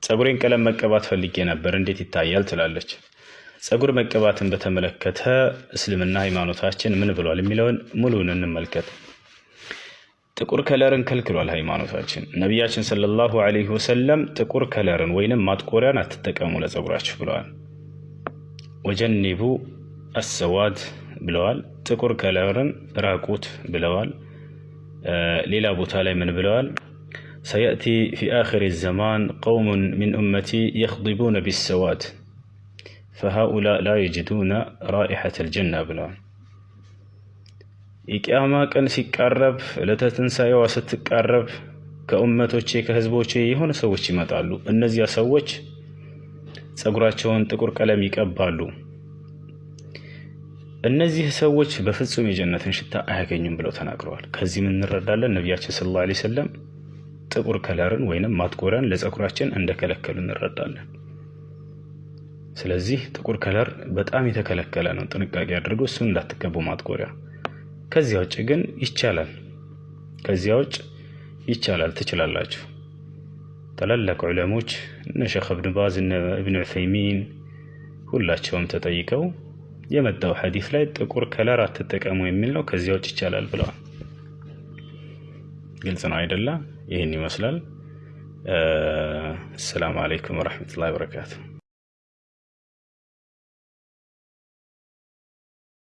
ፀጉሬን ቀለም መቀባት ፈልጌ ነበር፣ እንዴት ይታያል ትላለች። ፀጉር መቀባትን በተመለከተ እስልምና ሃይማኖታችን ምን ብሏል የሚለውን ሙሉውን እንመልከት። ጥቁር color ን ከልክሏል ሃይማኖታችን። ነቢያችን صلى الله عليه وسلم ጥቁር color ን ወይንም ማጥቆሪያን አትጠቀሙ ለፀጉራችሁ ብለዋል። وجنبوا السواد ብለዋል። ጥቁር color ን ራቁት ብለዋል። ሌላ ቦታ ላይ ምን ብለዋል? سيأتي في آخر الزمان قوم من أمتي يخضبون بالسواد فهؤلاء لا يجدون رائحة الجنة ብለዋል። የቅያማ ቀን ሲቃረብ፣ ዕለተ ትንሣኤዋ ስትቃረብ ከኡመቶቼ ከህዝቦቼ የሆነ ሰዎች ይመጣሉ። እነዚያ ሰዎች ፀጉራቸውን ጥቁር ቀለም ይቀባሉ። እነዚህ ሰዎች በፍጹም የጀነትን ሽታ አያገኙም ብለው ተናግረዋል። ከዚህ ምን እንረዳለን? ነቢያችን صلى الله عليه وسلم ጥቁር color ን ወይንም ማጥቆሪያን ለፀጉራችን እንደከለከሉ እንረዳለን። ስለዚህ ጥቁር color በጣም የተከለከለ ነው። ጥንቃቄ አድርጎ እሱን እንዳትቀቡ ማጥቆሪያ። ከዚያ ውጭ ግን ይቻላል። ከዚያ ውጭ ይቻላል፣ ትችላላችሁ። ታላላቅ ዑለሞች እነ ሸኽ እብን ባዝ፣ እነ እብን ዑሰይሚን ሁላቸውም ተጠይቀው የመጣው ሐዲስ ላይ ጥቁር color አትጠቀሙ የሚል ነው። ከዚያ ውጭ ይቻላል ብለዋል። ግልጽ ነው አይደለ? ይህን ይመስላል። السلام عليكم ورحمة الله وبركاته።